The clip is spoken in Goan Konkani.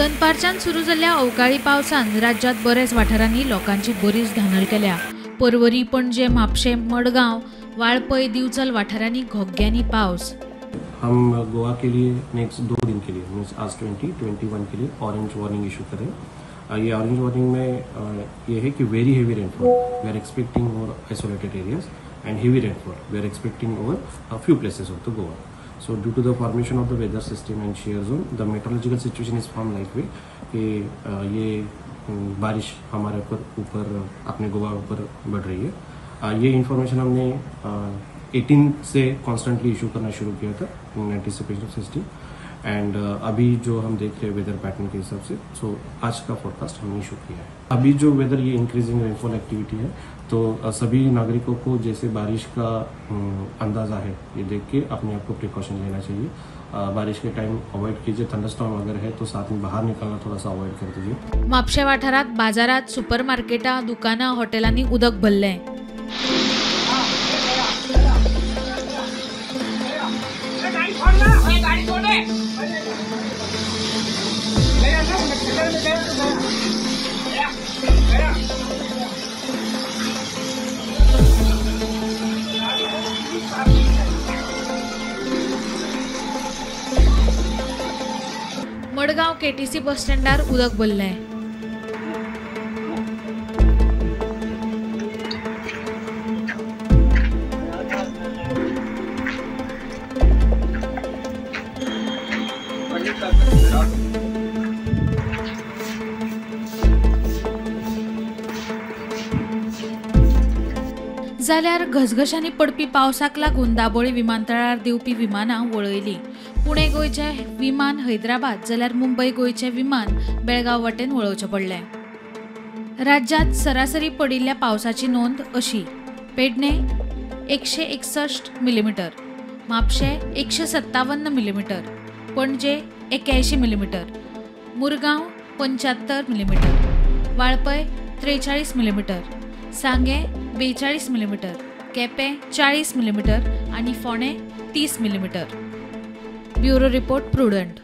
दनपारच्यान सुरू जाल्ल्या अवकाळी पावसान राज्यांत बऱ्याच वाठारांनी लोकांची बरीच धानल केल्या. पर्वरी, पणजे, म्हापशें, मडगांव, वाळपय, दिवचल वाठारांनी घोग्यांनी पावस. हम गोवा के लिए नेक्स्ट 2 दिन के लिए मीन्स आज 20, 21 के लिए ऑरेंज वार्निंग इशू करें. ये ऑरेंज वार्निंग में ये है कि very heavy rainfall we are expecting over isolated areas and heavy rainfall we are expecting over a few places of the Goa. So due to the formation of the weather system and shear zone, the meteorological situation is formed like way कि ये बारिश हमारे ऊपर अपने गोवा ऊपर बढ़ रही है. ये इन्फॉर्मेशन हमने 18 से कॉन्स्टेंटली इशू करना शुरू किया था in anticipation of system and अभी जो हम देख रहे हैं वेदर पैटर्न के हिसाब से, सो आज का फोरकास्ट हमने इशू किया है. अभी जो वेदर ये इंक्रीजिंग रेनफॉल एक्टिविटी है तो सभी नागरिकों को जैसे बारिश का अंदाज़ा है ये देख के अपने आप को प्रिकॉशन लेना चाहिए. बारिश के टाइम अवॉइड कीजिए. थंडरस्टॉर्म अगर है तो साथ में बाहर निकलना थोड़ा सा अवॉइड कर दीजिए. म्हापशें वाठारांत बाजारात, सुपरमार्केटां, दुकानां, हॉटेलांनी उदक भरलें. मडगांव केटीसी बस स्टँडार उदक भरलें. जाल्यार घसघशांनी पडपी पावसाक लागून दाबोळी विमानतळार देंवपी विमानां वळयलीं. पुणे गोंयचें विमान हैदराबाद जाल्यार मुंबय गोंयचें विमान बेळगांव वटेन वळोवचें पडलें. राज्यांत सरासरी पडिल्ल्या पावसाची नोंद अशी: Pernem 161 millimetre, Mapusa 157 millimetre, Panaji 81 millimetre, Mormugao 75 millimetre, Valpoi 43 millimetre, Sanguem 42 millimetre, Quepem 40 millimetre आनी Ponda 30 millimetre. Bureau report, Prudent.